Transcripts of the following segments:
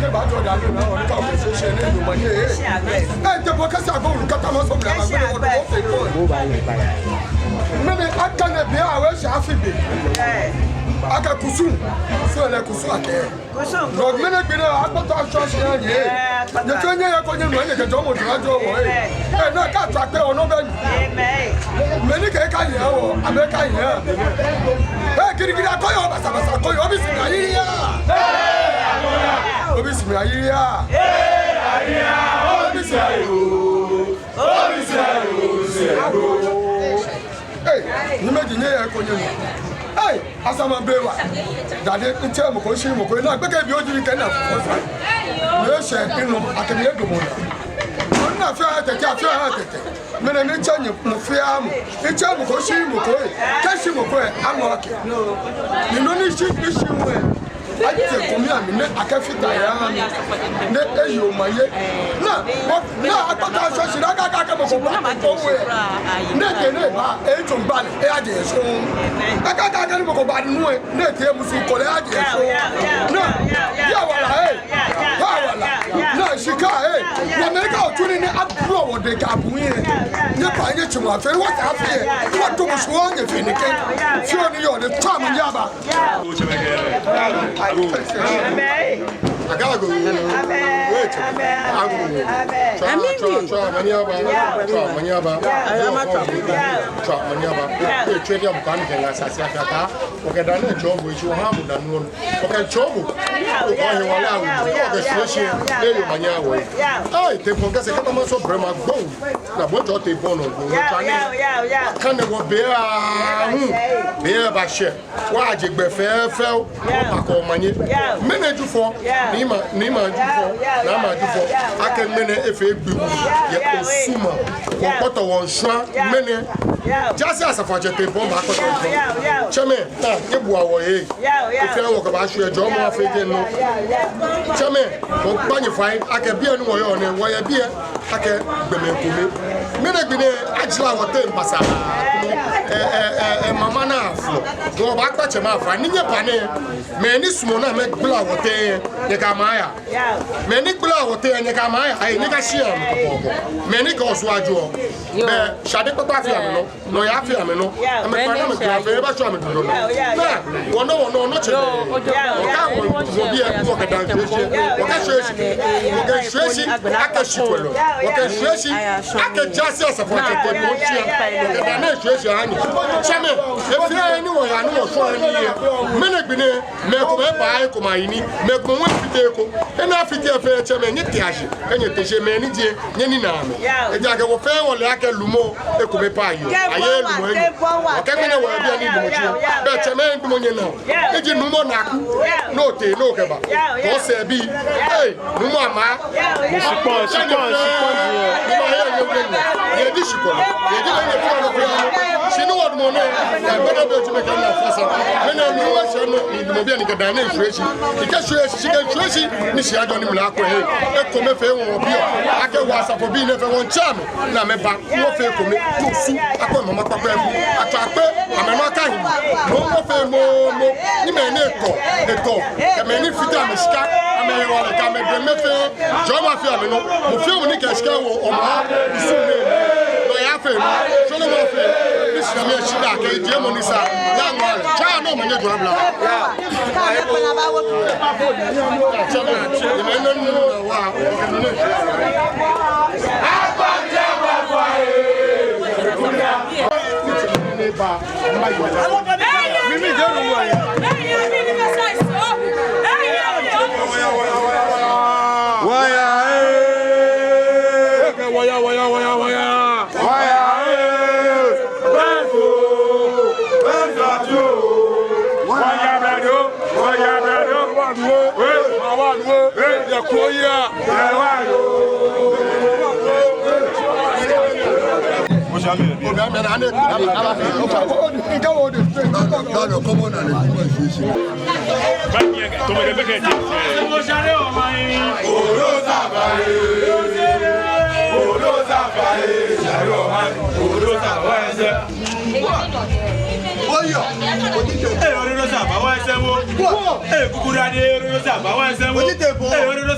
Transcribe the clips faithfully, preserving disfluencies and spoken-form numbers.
Eba jɔ da mi na, ɔ, ni ka o se se ne yo ma ye. Ee, te bo ka sa go ka ta ma so bla ma. Mɛni akɛ nɛ bi a wɛ sa afi bi. Akɛ kusum. So lɛ kusum akɛ. Kusum. Nɔ mɛni gbi nɛ akpata sɔ si ya ye. Nyɛtsɔ nyɛya kɔ nyɛnu, nyɛkɛ jɔɔmɔ jɔra jɔɔ wɔ, ee. Ee, na ka ta kpɛ ɔ nɔ bɛ. Mɛni kɛ ka ye wɔ, amɛ ka ye. Ee, girigiri akɔyɔɔ, basabasa akɔyɔɔ, obi si na yi ya. Obi si na yi ya. Obi si na yi ya. Obi si na yi ya. Ee, ni mɛi ji nyɛya kɔ nyɛnu. Ee, Asaman be wa. Dade, ntse mɔ ko, nshi mɔ ko, na gbekɛbii oji kɛ na fɔ sa. Ni eshɛ inu, akɛ mi edo mɔ na. Ona fia tɛtɛ, fia tɛtɛ. Mɛni mitsɛ nyɛ mɔ fɛɛ mɔ. Mitsɛ mɔ ko, nshi mɔ ko, kɛ nshi mɔ ko, amɔ akɛ. Ni nɔ ni shi, ni shi wɛ. Aje kome amli ni akɛfata he amli. Ni eyi omanye. Na, na akpata sɔ si ni akakakɛ mɔ ko ba ko we. Ni kɛ ni ba, etsu gbalɛ, eyaje sɔŋŋ. Akakakɛ mɔ ko ba nɔ we, ni etee musu ko lɛ eyaje sɔŋŋ. Na, ya wala, ee. Ya wala. Na shika, ee. Wɔ mɛi ka otu nii ni abu wɔ de ka bu yɛ. Nyɛba nyɛtsi mɔ afee, wɔta afee. Wɔto musu wɔ nyɛfee nɛkɛ. Fioo ni yɔɔ ni tswa mɔ nyɛba. Amen. Agago. Amen. Wait. Amen. Amen. Tswa, tswa, tswa, mɔ nyɛba. Tswa, mɔ nyɛba. Tswa, mɔ nyɛba. Ee, tswa dia mɔ ko ni kɛ ŋa sasi akata. Okɛ dani tsɔ bo, etsi oha bo dani onu. Okɛ tsɔ bo. Okɔ he wala awu. Okɛ shwɛ shwɛ. Ni yɔɔ manye awo. Ee, te fɔn kɛsɛ kata ma so brema gbɔ. Na bo tsɔ te bɔ nɔ gbɔ. Tswa ni. Kane wɔ be a, hmm. Be a ba shɛ. Wɔje gbɛ fɛfɛo, wɔbakɔ omanye. Mɛni Jufɔ, ni ma, ni ma Jufɔ, na ma Jufɔ. Akɛ mɛni efee gbi wu, yɛ Osu maŋ, wɔkpɔtɔ wɔnshwa, mɛni. Jaase Asafoatsɛ te bɔ ma kpɔtɔ wɔnshwa. Tsɛmɛi, na, nyɛbua wɔ ee. Efee wɔkɛba shwɛ jɔɔmɔ afee jɛ nɔ. Tsɛmɛi, wɔkpa nyɛ fai, akɛ biɛ ni wɔyɔɔ nɛɛ, wɔyɛ biɛ. Akɛ gbɔmɛi komɛi. Mɛni gbi nɛ ajara wɔteŋ basaa. Ee, ee, ee, ee, mama na flo. Wɔbaakpa tsɛmɛi afai. Ni nyɛba nɛɛ. Mɛi ni sumɔɔ ni amɛgbala wɔteŋ. Nyɛkɛ amɛ aya. Mɛi ni gbala wɔteŋ, nyɛkɛ amɛ aya. Ayi, nyɛkashia amɛ kɔkɔɔkɔ. Mɛi ni kɛ Osu ajɔ. Bɛ, shade kpakpa fɛɛ amɛnɔ. Nɔyaa fɛɛ amɛnɔ. Amɛkpa ni amɛgbala fɛɛ, eba tsɔ amɛ dudu nɔ. Naa, wɔnɔ, wɔnɔ, nɔ tsɛ. Wɔka wɔ, wɔ biɛ, wɔkɛ daa shwɛ shwɛ. Wɔkɛ shwɛ shwɛ, wɔkɛ shwɛ shi kwɛlɔ. Wɔkɛ shwɛ shi, akɛ Jaase Asafoatsɛ te bɔ shwɛ. Wɔkɛ daa nɛɛ shwɛ shwɛ anyi. Tsɛmɛi, efee ni wɔya ni wɔshwa nii yɛ. Mɛni gbi nɛ, mɛi komɛi ba, ee, komɛi ayi nii. Mɛi komɛi fite ko. Ena fite fɛɛ tsɛmɛi, nyɛtea shi. Kɛ nyɛte shi mɛi ni jɛ. Nyɛnina amɛ. Ejaakɛ wɔ fɛɛ wɔle akɛ lumɔ ekome pɛ yɔɔ. Ayeee lumɔ enyɔ. Wɔkɛ mɛni wɔyɛ biɛ ni lumɔ tsuɔ. Bɛ tsɛmɛi ndumɔ nyɛnaa. Eji Nuumo Naku. Ni otee ni okɛba. Kɔsɛɛ bi. Ee, Nuumo Ama. Shikpɔŋ, shikpɔŋ, shikpɔŋ. Nuumo ayɛ yɛ yɛ yɛ. Yɛ di shikpɔŋ. Yɛ di mɛni fɛɛ nɔ fɛɛ nɔ. Shi ni wɔdumɔ nɛɛ. Yɛ gbɛdɛ bɛ tsu mɛ kɛ na fɔ sa. Mɛni Nuumo shɛ nɔ. Ni dumɔ biɛ ni kɛ daa nɛɛ shwɛ shi. Ni kɛ shwɛ shi, shi kɛ shwɛ shi. Ni shi ajɔ ni mla ko he. Ekome fɛɛ wɔ biɛ. Akɛ wɔ asafobii nɛɛ fɛɛ wɔntsɛ amɛ. Ni amɛba. Wɔfee ekome. Osu. Akɔ mama kpakpa ebu. Atswa kpe. Amɛnɔ aka hi. Mɔ wɔfee mɔ mɔ. Ni mɛi ni etɔ. Etɔ. Kɛ mɛi ni fite amɛshika. Amɛhewalɛ kɛ amɛdɛŋ mɛi fɛɛ. Jɔɔmɔ afee amɛnɔ. Mɔ fɛɛ mɔ ni kɛ shika wo omanye. Osu nɛɛ. Nɔyaa fɛɛ. Sɔlemɔ fɛɛ. Ni shi amɛshi daa kɛ eji emɔ ni sa. Naa ŋɔ ale. Tswa nɔ omanye jɔɔ abla. Waya, eh! Waya, waya, waya, waya! Waya, eh! Benzo! Benzo, ajo! Waya, brado! Waya, brado! Wanu, eh! Wanu, eh! Ya koya! Ya wanu! Ee, Orodo Saba wa nsɛm oo. Ee, Kukurade, Orodo Saba wa nsɛm oo. Ee, Orodo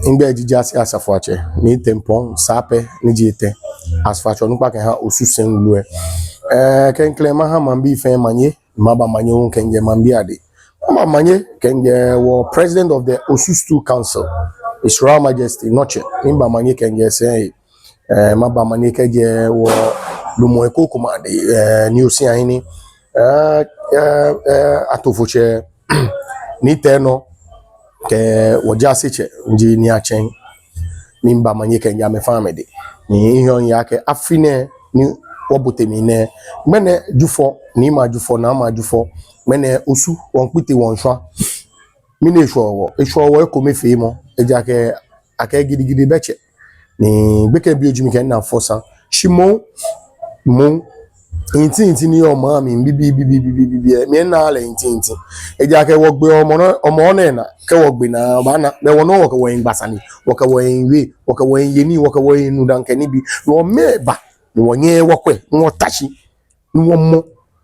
Migbɛi ji Jaase Asafoatsɛ Nii Tempong Sapɛ, ni ji etɛ Asafoatsɛ onukpa kɛha Osu sɛi wulu lɛ. Ɛɛ, klɛŋklɛŋ maha maŋbii fɛɛ manye, maba manye hu kɛjɛ maŋbii adɛŋ. Maba manye kɛjɛ wɔ President of the Osu Stool Council, His Royal Majesty Nɔtsɛ, miba manye kɛjɛ sɛi. Ɛɛ, maba manye kɛjɛ wɔ lumɔi krokomɛi adɛŋ, ɛɛ, Nii Osiahene, ɛɛ, ɛɛ, ɛɛ, Atofotsɛ, Nii Teinor, kɛ wɔ Jaasetsɛ, ni ji Nii Atsɛŋ. Miba manye kɛjɛ amɛ fɛɛ amɛdɛŋ. Ni mihiɛ miya akɛ afi nɛɛ ni wɔbote mli nɛɛ, ŋmɛnɛ Jufɔ, Niimɛi Ajufɔ, Naamɛi Ajufɔ, ŋmɛnɛ Osu, wɔmiikpiti wɔmiishwa. Mɛni eshwɛɔ wɔ? Eshwɛɔ wɔ ekomefeemɔ, ejaakɛ akɛɛ gidigidi bɛ tsɛ. Ni gbekɛbii oji mi kɛ nna fɔ sa. Shi moŋ, moŋ, ntintin ni yɔɔ maŋ mli bibii, bibii, bibii, bibii, miina lɛ ntintin. Ejaakɛ wɔgbe wɔmɔ nɛɛ, wɔmɔ nɛɛ naa, kɛ wɔgbe naa, obaana, bɛ wɔ nɔŋŋ wɔkɛ wɔyiŋ gba sane, wɔkɛ wɔyiŋ wie, wɔkɛ wɔyiŋ ye nii, wɔkɛ wɔyiŋ nu daŋ kɛ nibii. Ni wɔmɛi ba, ni wɔnyɛ wɔkwɛ, ni wɔta shi, ni wɔmɔ,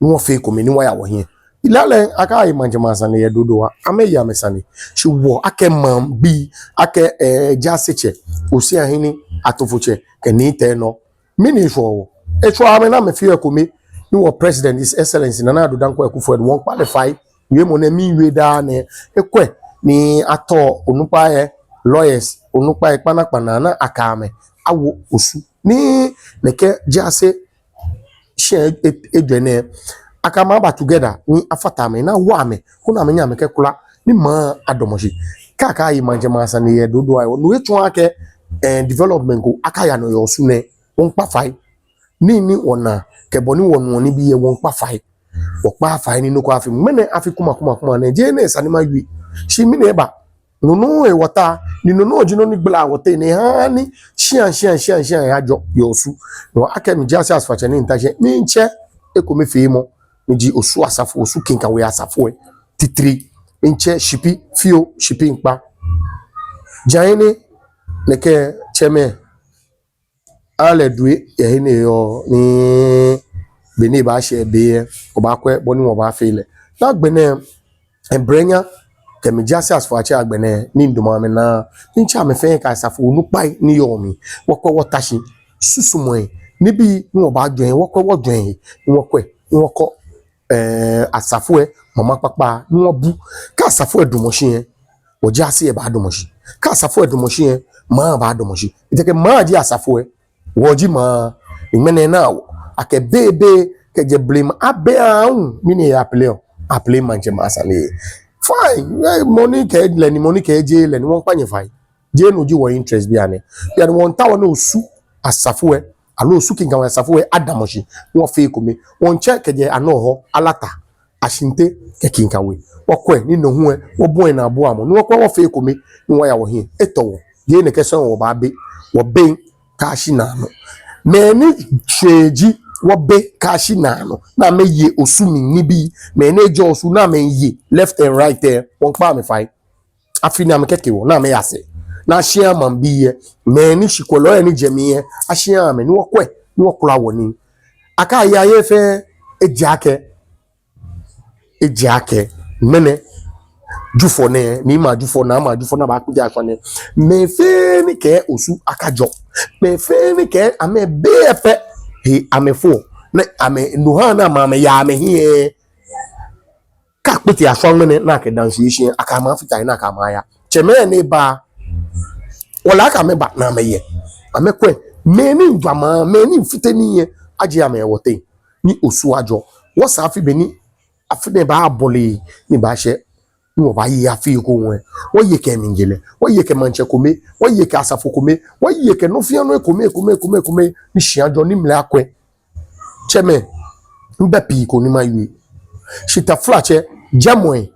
ni wɔfee ekome, ni wɔya wɔhiɛ. Ila lɛ, akɛɛ aye maŋtsɛmɛi asane yɛ Dodowa, amɛye amɛsane. Shi wɔ akɛ maŋbii, akɛ, ɛɛ, Jaasetsɛ, Osiahene, Atofotsɛ, kɛ Nii Teinor, mɛni eshwɛɔ wɔ? Eshwɛɔ amɛ ni amɛfee ekome, ni wɔ President, His Excellency Nana Addo Dankwa Akufo-Addo, wɔmiikpa lɛ fai. Wiemɔ nɛɛ miiwie daa nɛɛ, ekwɛ ni atao onukpai, lawyers, onukpai kpanaa kpanaa ni akɛ amɛ awo Osu. Ni nɛkɛ Jaase shia e-, e-, ejwɛ nɛɛ, akɛ amɛ aba together ni afata amɛ, ni awo amɛ, koni amɛnyɛ amɛkɛkula, ni maŋ adamɔ shi. Kɛ akɛɛ aye maŋtsɛmɛi asane yɛ Dodowa, no etsɔɔɔ akɛ, ɛɛ, development ko akaya nɔ yɛ Osu nɛɛ, wɔmiikpa fai. Nii ni wɔna, kɛ bɔ ni wɔnuɔ nibii lɛ, wɔmiikpa fai. Wɔkpaaa fai ni nɔ ko afee. Ŋmɛnɛ afi kuma, kuma, kuma nɛɛ, jeee nɛɛ esa ni mawie. Shi mɛni eba? No nɔŋŋ hewɔ ta, ni no nɔŋŋ ji nɔ ni gbalaa wɔteŋ ni ehaa ni shia, shia, shia, shia yajɔ yɛ Osu. No akɛ mi Jaase Asafoatsɛ ni mita shi, miitsɛ ekomefeemɔ, ni ji Osu asafo, Osu Kinkawe asafo lɛ titri. Miitsɛ shipi fioo, shipi ŋkpa. Jai ni nɛkɛ tsɛmɛi ale due yɛ he ni eyɔɔ ni be ni ebaashɛ be lɛ, wɔbaakwɛ bɔ ni wɔbaafee lɛ. Ni agbɛnɛ, ɛɛ, Brenya, kɛ mi Jaase Asafoatsɛ agbɛnɛ, ni midamɔ amɛnaa, ni mitsɛ amɛ fɛɛ kɛ asafo onukpai ni yɔɔ mli, wɔkwɛ wɔta shi, susumɔi, nibii ni wɔbaajwɛŋ, wɔkwɛ wɔjwɛŋ he, ni wɔkwɛ, ni wɔkɔ, ɛɛ, asafo lɛ mama kpakpa, ni wɔbu. Kɛ asafo lɛ damɔ shi lɛ, wɔ Jaase lɛ baadamɔ shi. Kɛ asafo lɛ damɔ shi lɛ, maŋ baadamɔ shi. Ejaakɛ maŋ ji asafo lɛ. Wɔji maŋ, ŋmɛnɛ naa wɔ. Akɛ bebe kɛjɛ blema abe ahu, mɛni apeleɔ, apeleɔ maŋtsɛmɛi asane. Fine, ɛɛ, mɔ ni kɛɛ lɛ ni, mɔ ni kɛɛ jeee lɛ ni, wɔmiikpa nyɛ fai. Jeee no ji wɔ interest bianɛ. Bianɛ wɔmiitao ni Osu asafo lɛ, aloo Osu Kinkawe asafo lɛ adamɔ shi, ni wɔfee ekome. Wɔmiitsɛ kɛjɛ Anɔhɔ, Alata, Ashinte kɛ Kinkawe. Wɔkwɛ ni no hu lɛ, wɔbɔi naabuamɔ, ni wɔkwɛ wɔfee ekome, ni wɔya wɔhiɛ. Etɔ wɔ. Jeee nɛkɛ sɔŋŋ wɔbaabe. Wɔbeŋ kɛyashi naanɔ. Mɛi ni shwee ji wɔbe kɛyashi naanɔ, ni amɛye Osu mli nibii, mɛi ni jɛɔ Osu ni amɛye left and right lɛ, wɔmiikpa amɛ fai. Afi ni amɛkɛke wɔ, ni amɛya sɛɛ. Ni ashia maŋbii lɛ, mɛi ni shikwɛɛɛ lɛ ni jɛ mli lɛ, ashia amɛ ni wɔkwɛ, ni wɔkula wɔnii. Akɛ aye aye fɛɛ, ejaakɛ, ejaakɛ, ŋmɛnɛ, Jufɔ nɛɛ, Niimɛi Ajufɔ, Naamɛi Ajufɔ, ni abaakpe ja ashwa nɛɛ. Mɛi fɛɛ ni kɛɛ Osu akajɔ. Mɛi fɛɛ ni kɛɛ amɛbe lɛ pɛ, he amɛfɔ. Ni amɛ, no ha ni amɛ, amɛya amɛhiɛ. Kɛ akpiti ashwa ŋmɛnɛ ni akɛ dansi eshi, akɛ amɛ afata he ni akɛ amɛ aya. Tsɛmɛi ni ba, wɔle akɛ amɛba ni amɛyɛ. Amɛkwɛ, mɛi ni jwaa maŋ, mɛi ni fite nii lɛ, ajie amɛ yɛ wɔteŋ. ni Osu ajɔ. Wɔsɛɛ afi be ni afi nɛɛ baabɔle ni baashɛ, ni wɔbaaye afi ko ŋwɛ. Wɔye kɛ mlijɔlɛ, wɔye kɛ maŋtsɛ kome, wɔye kɛ asafo kome, wɔye kɛ nɔ fɛɛ nɔ ekome, ekome, ekome, ekome, ni shia ajɔ ni mlɛ akwɛ. Tsɛmɛi, mibɛ pii ko ni mawie. Shi taflatsɛ, jɛmɔ lɛ,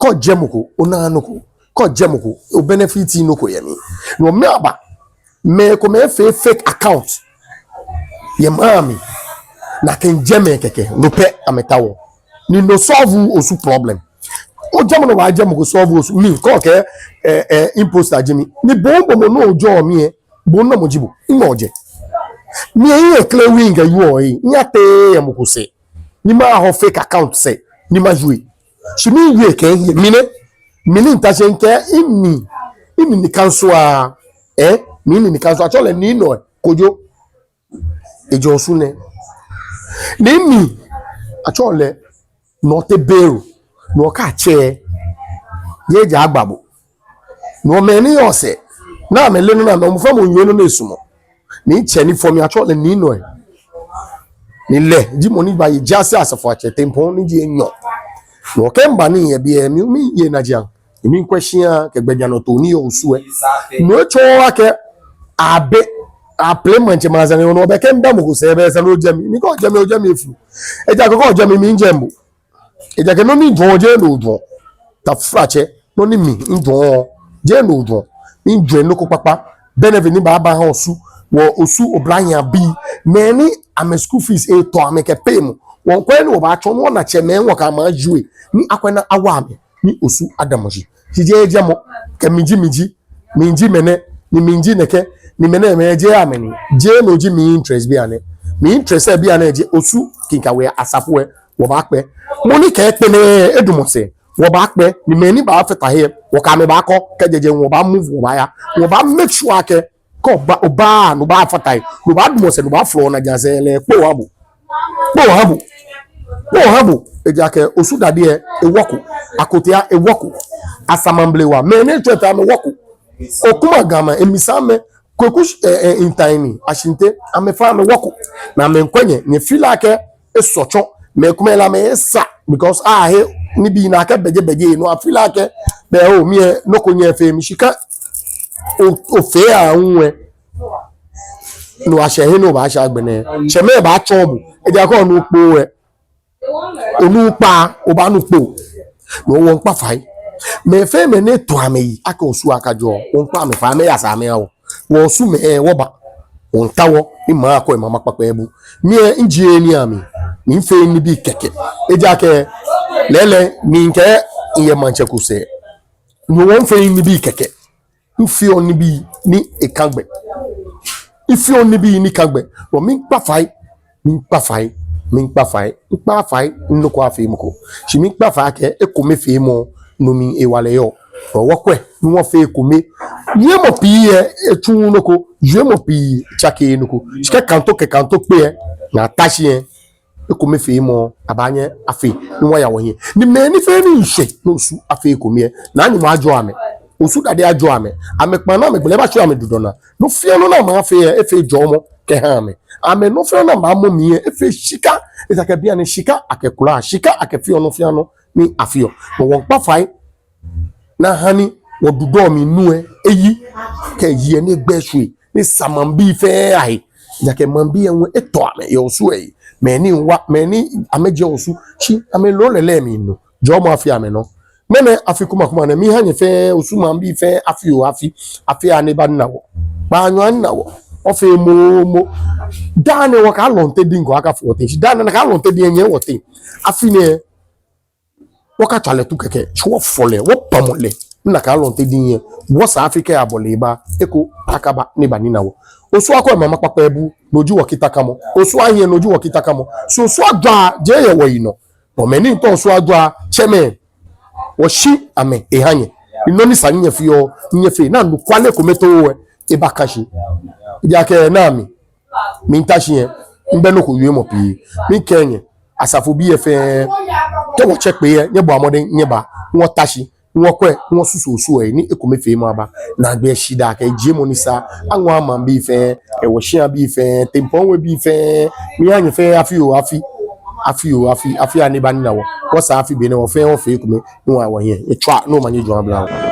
kɛ ojɛ mɔ ko, onaaa nɔ ko. Kɛ ojɛ mɔ ko, obenefit nɔ ko yɛ mli. No mli aba, mɛi komɛi efee fake account yɛ maŋ mli, ni akɛmiijɛ mɛi kɛkɛ, no pɛ amɛtaoɔ. Ni no solve Osu problem. Ojɛmɔ ni obaajɛ mɔ ko solve Osu. Mi, kɛ okɛɛ, eh, eh, imposter ji mi. Ni bo, bo mɔ ni ojɛɔ mi lɛ, bo namɔ ji bo, nɛgbɛ ojɛ? Mi lɛ miyɛ clear wing yɛ yoo lɛ, miyatee yɛ mɔ ko sɛɛ ni mahɔ fake account sɛɛ ni mawie. Shi miwie kɛ mihiɛ, mi nɛ, mi ni mita shi mikɛɛ, mi, mi ni kansoa, eh, mi ni kansoa, atsɛɔ lɛ Nii Nɔi Kojo. Ejɛ Osu nɛɛ. Ni mi, atsɛɔ lɛ Nɔte Bero, Nɔkatsɛ, yɛ jɛ agba bo. Nɔ mɛi ni yɔɔ sɛɛ, ni amɛle nɔ ni amɛ, mɔ fɛɛ mɔ miiwie nɔ ni esumɔɔ. Ni mitsɛ ni fɔ mi atsɛɔ lɛ Nii Nɔi. Ni lɛ ji mɔ ni baye jaase asafoatsɛ tempɔŋ ni ji enyɔ. Nɔ kɛ miba ni miyɛ biɛ, mi, miye najiaŋ. Miikwɛ shia kɛ gbɛjianɔtoo ni yɔɔ Osu lɛ. No etsɔɔɔ akɛ abe, aple maŋtsɛ maŋsane nɔ, bɛ kɛ mibɛ mɔ ko sɛɛ bɛ esa ni ojɛ mi. Mi kɛ ojɛ mi, ojɛ mi efuu. Ejaakɛ kɛ ojɛ mi, miijɛ bo. Ejaakɛ nɔ ni mijwɛŋɔ jeee no ojwɛŋɔ. Taflatsɛ, nɔ ni mi mijwɛŋɔ jeee no ojwɛŋɔ. Mijwɛŋɔ nɔ ko kpakpa. Benefit ni baaba aha Osu. Wɔ Osu oblahii abii. Mɛi ni amɛ school fees etɔ amɛ kɛ pay mɔ. Wɔmiikwɛ he ni wɔbaatsɔ ni wɔna tsɛmɛi, wɔkɛ amɛ ajie. Ni akwɛ ni awa amɛ. Ni Osu adamɔ shi. Shi jeee jɛmɔ. Kɛ mi ji, mi ji. Mi ji mɛnɛ, ni mi ji nɛkɛ, ni mɛnɛmɛi jeee amɛnii. Jeee no ji mi interest bianɛ. Mi interest bianɛ ji Osu Kinkawe asafo lɛ, wɔbaakpɛ. Mɔ ni kɛɛ kpɛnɛ edumɔ sɛɛ, wɔbaakpɛ. Ni mɛi ni baafata he lɛ, wɔkɛ amɛ baakɔ, kɛjɛ jɛi wɔbaa move, wɔbaaya. Wɔbaa make sure akɛ, kɛ oba, oba, no baafata he, no baadumɔ sɛɛ, no baafolɔ najiaŋ sɛɛ lɛ, kpoo aha bo. Kpoo aha bo. Kpoo aha bo. Ejaakɛ Osu Dade lɛ, ewɔko. Akotia, ewɔko. Asamaŋ Blewa, mɛi ni etsɔ eta amɛwɔko. Okuma Gama, emisaamɛi, Kweku, eh, eh, Ntaimi, Ashinte, amɛfɛɛ amɛwɔko. Ni amɛmiikwɛ nyɛ, nyɛfeelɔ akɛ esɔ tsɔ. Mɛi komɛi lɛ amɛhe sa, because ahe nibii ni akɛ bɛjɛbɛjɛ, no afeelɔ akɛ, bɛ oo, mi lɛ, nɔ ko nyɛfee mi shika. O, ofee aahu lɛ. No ashɛ he ni obaashɛ agbɛnɛ. Tsɛmɛi baatsɔɔ bo. Ejaakɛ onuuu kpoo lɛ, onuuu kpaa, obaanu kpoo. No wɔmiikpa fai. Mɛi fɛɛ mɛi ni etoɔ amɛyi akɛ Osu akajɔɔ, wɔmiikpa amɛ fai, amɛya sɛɛ amɛya wɔ. Wɔ Osumɛi, wɔba. Wɔmiitao ni maŋ akɔ emaŋ kpakpa ebu. Mi lɛ, mijie nii amli. Ni mifeee nibii kɛkɛ. Ejaakɛ lɛɛlɛŋ, mikɛɛ miyɛ maŋtsɛ ko sɛɛ. No hewɔ mifeee nibii kɛkɛ. Mifeɔ nibii ni ekã gbɛ. Mifeɔ nibii ni kã gbɛ. Wɔ miikpa fai, miikpa fai, miikpa fai, miikpa fai, nɔ ko afee mɔ ko. Shi miikpa fai akɛ ekomefeemɔ, no mli hewalɛ yɔɔ. Wɔ wɔkwɛ ni wɔfee ekome. Wiemɔ pii yɛ, etsuuu nɔ ko. Wiemɔ pii tsakeee nɔ ko. Shi kɛ kantɔ kɛ kantɔ kpe lɛ, ni ata shi lɛ, ekomefeemɔ abaanyɛ afee ni wɔya wɔhiɛ. Ni mɛi ni fee ni nshɛ ni Osu afee ekome lɛ, Naa Nyɔŋmɔ ajɔɔ amɛ. Osu Dade ajɔɔ amɛ. Amɛkpaŋ ni amɛgbele eba shwie amɛdudɔ naa. Nɔ fɛɛ nɔ ni amɛaafee lɛ, efee jɔɔmɔ kɛha amɛ. Amɛ nɔ fɛɛ nɔ ni amɛbaamɔ mli lɛ, efee shika. Ejaakɛ bianɛ shika akɛkula, shika akɛfeɔ nɔ fɛɛ nɔ ni afeɔ. Wɔ wɔmiikpa fai ni ahani wɔdudɔ mli nu lɛ eyi, kɛ eyi lɛ ni egbɛ eshwie, ni esa maŋbii fɛɛ ahe. Ejaakɛ maŋbii lɛ hu etɔ amɛ yɛ Osu lɛ he. Mɛi ni wa, mɛi ni amɛjɛ Osu, shi amɛloo lɛlɛ mli nu. Jɔɔmɔ afee amɛnɔ. Ŋmɛnɛ afi kumakuma nɛ, miiha nyɛ fɛɛ, Osu maŋbii fɛɛ, afi oo afi, afi aya ni eba nina wɔ. Kpaanyɔ anina wɔ. Wɔfee moomo. Daa nɛɛ wɔkɛ alɔnte diŋ ko akafo wɔteŋ. Shi daa nɛɛ nakai alɔnte diŋ lɛ nyɛɛɛ wɔteŋ. Afi nɛɛ wɔkatswa lɛ tu kɛkɛ, shi wɔfɔ lɛ, wɔpamɔ lɛ. Ni nakai alɔnte diŋ lɛ, wɔsɛɛ afi kɛ abɔle ba, eko akaba ni ebanina wɔ. Osu akɔ emaŋ kpakpa ebu, no ji wɔkitakamɔ. Osu ahiɛ, no ji wɔkitakamɔ. Shi Osu ajwaa, jeee yɛ wɔyinɔ. Bɔ mɛi ni miitao Osu ajwaa, tsɛmɛi, wɔshi amɛ eha nyɛ. Ni nɔ ni sa ni nyɛfeɔ, nyɛfee. Ni anɔkwale kome too lɛ, ebakã shi. Ejaakɛ naa mi, miita shi lɛ, mibɛ nɔ ko wiemɔ pii. Miikɛɛ nyɛ, asafobii lɛ fɛɛ, kɛ wɔtsɛ kpe lɛ, nyɛbɔa mɔdɛŋ nyɛbaa, wɔta shi. Wɔkwɛ, wɔsusu osu lɛ, ni ekomefeemɔ aba. Naagbee shidaa kɛ yijiemɔ ni sa, aŋɔha maŋbii fɛɛ, wɔshiabii fɛɛ, Tempɔŋ We bii fɛɛ, miiha nyɛ fɛɛ afi oo afi, afi oo afi, afi aya ni eba nina wɔ. Wɔsaa afi benɛ wɔ fɛɛ wɔfee ekome, ni wɔya wɔhiɛ. Etswa, ni omanye jɔ abla wɔ.